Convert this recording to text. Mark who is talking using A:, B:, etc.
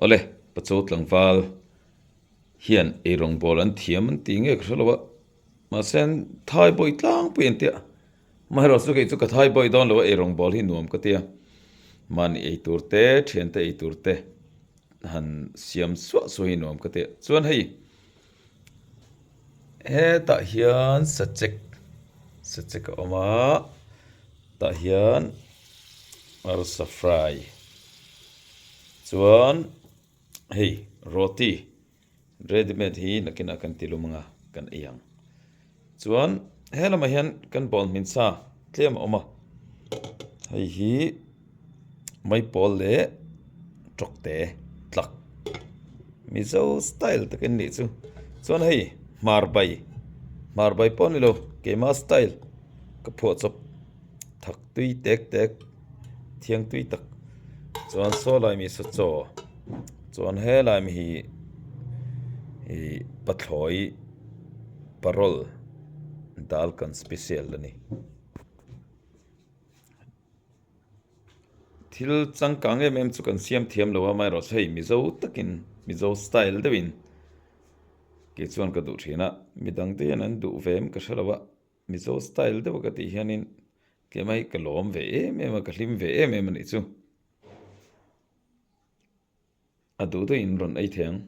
A: Awle, Pacho tlangval hian eirawngbawl an thiam an tih nge ka hre lo a, mahse an thai bawi tlangpui an tia. Amaherawhchu kei chu ka thai bawi dawn lo a, eirawngbawl hi nuam ka tia. Mahni ei tur te, thiante ei tur te han siam suah suah hi nuam ka tia. Chuan hei hetah hian sachek sachek a awm a, tah hian arsa fry chuan hei roti ready made hi nakinah kan ti lum anga kan ei ang chuan he lamah hian kan bawlh hmin sa tlem a awm a hei hi maipawl leh tawkte tlak mizo style tak in nih chu chuan hei hmar bai hmar bai pawh a ni lo keima style ka phuah chawp thak tui tek tek thiang tui tak chuan saw lai mi saw chaw chuan helai mi hi ih pathlawi parol dal kan special a ni. Thil changkang em em chu kan siam thiam lo a amaherawhchu hei Mizo takin Mizo style deuhin kei chuan ka duh thin a midang te hian an duh ve em ka hre lo a Mizo style deuh a ka tih hianin tlem a hi ka lawm ve em em a ka hlim ve em em a nih chu a duh deuhin rawn ei thei ang.